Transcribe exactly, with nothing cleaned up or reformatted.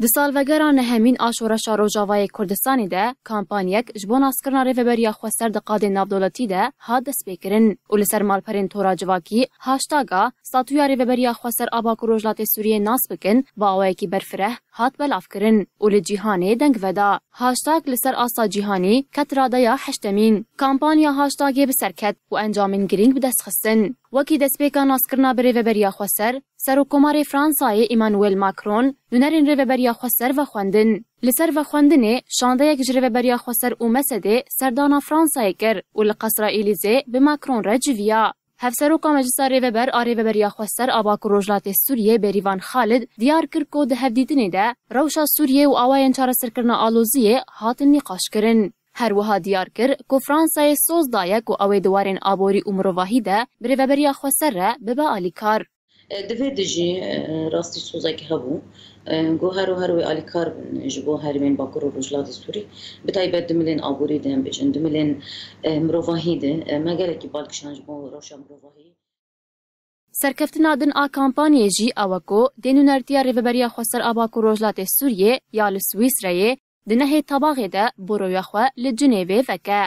Di salvegera nehemîn a Şoreşa Rojavayê Kurdistanê de kampanyek ji bo naskirina Rêveberiya Xweser di qadên navdewletî de hat destpêkirin û li ser malperên tora civakî hashtaga Statuya Rêveberiya Xweser a Bakur Rojhilatê Sûriyê nas bikin bi awayekî berfireh hat belavkirin û li cîhanê deng veda. Hashtag li ser asta cîhanî ket radeya heştemîn. Kampanya hashtagê bi ser ket û encamên girîng bi dest xistin. Wekî destpêka naskirina bi Rêveberiya Xweser, Serokkomarê Fransayê Emmanuel Macron, nûnerên Rêveberiya Xweser vexwendin. Li ser vexwendinê şandeyek ji Rêveberiya Xweser û Mesedê serdana Fransayê kir û li Qesra Elîzê bi Macron re civiya. Hevseroka Meclisa Rêveber a Rêveberiya Xweser a Bakur Rojhilatê Sûriyê Bêrîvan Xalid diyar kir ku di hevdîtinê de rewşa Sûriyê û awayên çareserkirina aloziyê hatin nîqaşkirin. Her wiha diyar kir ku Fransayê soz daye ku ew ê di warên aborî û mirovahî de bi Rêveberiya Xweser re bibe alîkar. E, di vê dijî, e, rastî sozek hebû. E, got her û her wê alîkar bin ji bo herêmên Bakur û Rojhilatê Sûrî, bi taybet di milên aborî de em bêjin, di milên, e, mirovahî de, e, me gelekî bal kişand ji bo rewşa mirovahî. Serkeftina din a kampanyê jî ew e ku dê nûnertiya Rêveberiya Xweser a Bakur Rojhilatê Sûriyê ya li Swîsreyê di nehê Tabaxê de boroya xwe li Cinêvê veke.